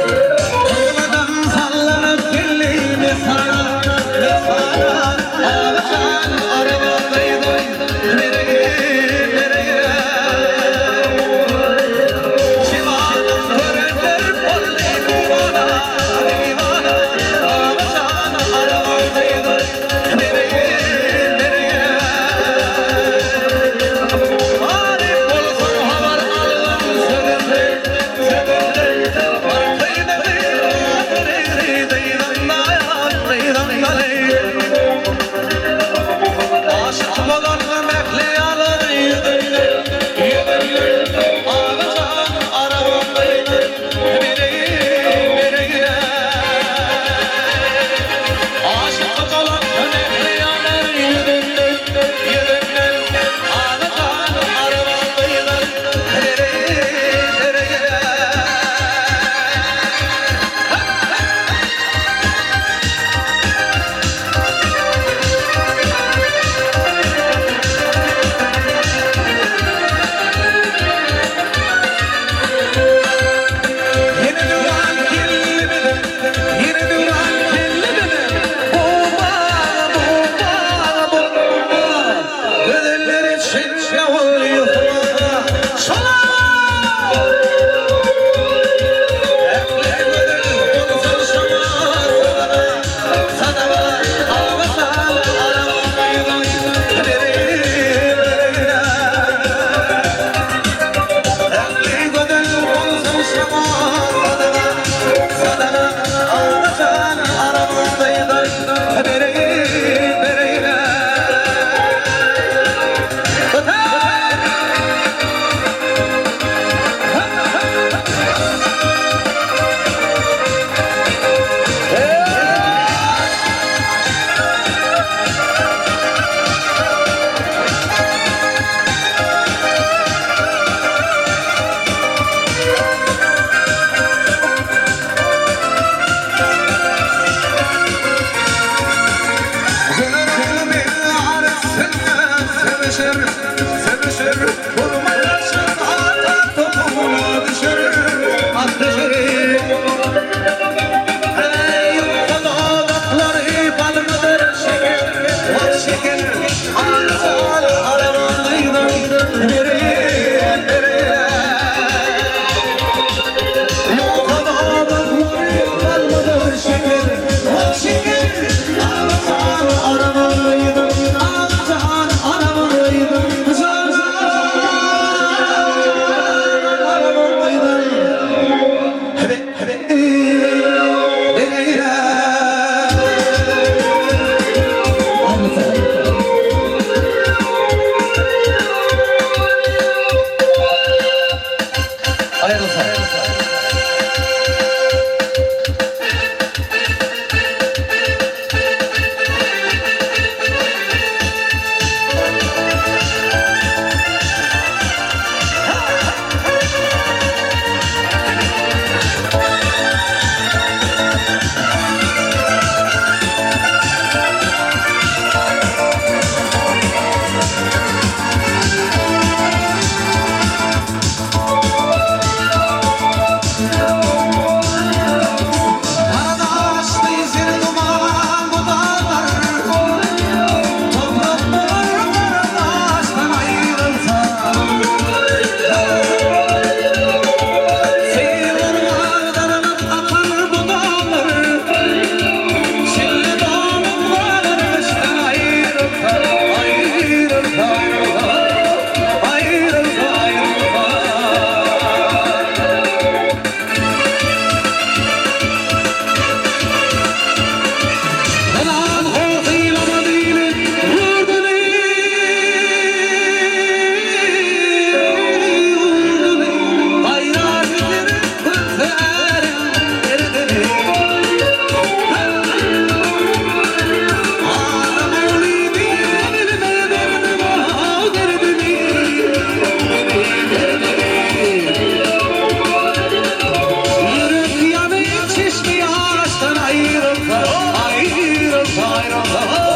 Owadan sallanyp geldi messana, messana, Agajan araba gyzy nereýe, nereýe? Jemalyn görenler boldy diwana, diwana, Agajan araba gyzy nereýe, nereýe? Aryp bolsaň habar algyn sözümden, Aşyk bolanlaň ähli ýalan ýüzünden, ýüzünden, Agajan arabam gyýylan, bereýin, bereýin. Aşyk bolanlaň ähli ýalan ýüzünden, ýüzünden, Agajan arabam gyýylan, bereýin, bereýin. Ýene döwran geldi bize, ýene döwran geldi bize, Bu baga, bu baga, bu baga, Gözeller içinde ol ýusuba, Şolar! Ähli gözel bolsun şoňa sadaka, Sadaka, agajan araba gyzy, Bereýin, bereýin. Ähli gözel bolsun şoňa sadaka, Sadaka, agajan araba gyzy, Bereýin, bereýin. Görenimi arasynda sevişir, sevişir, Bolmaýarşyň ata topuna düşür, at düşür. Eý, ýokan odaklary balmydyr şeker, bal şeker, Arzan arabalydan bereýin, bereýin. Ýokan odaklary balmydyr şeker, bal şeker, Arzan arabalydan, arzan arabalydan. Aýrylsa, aýrylsa.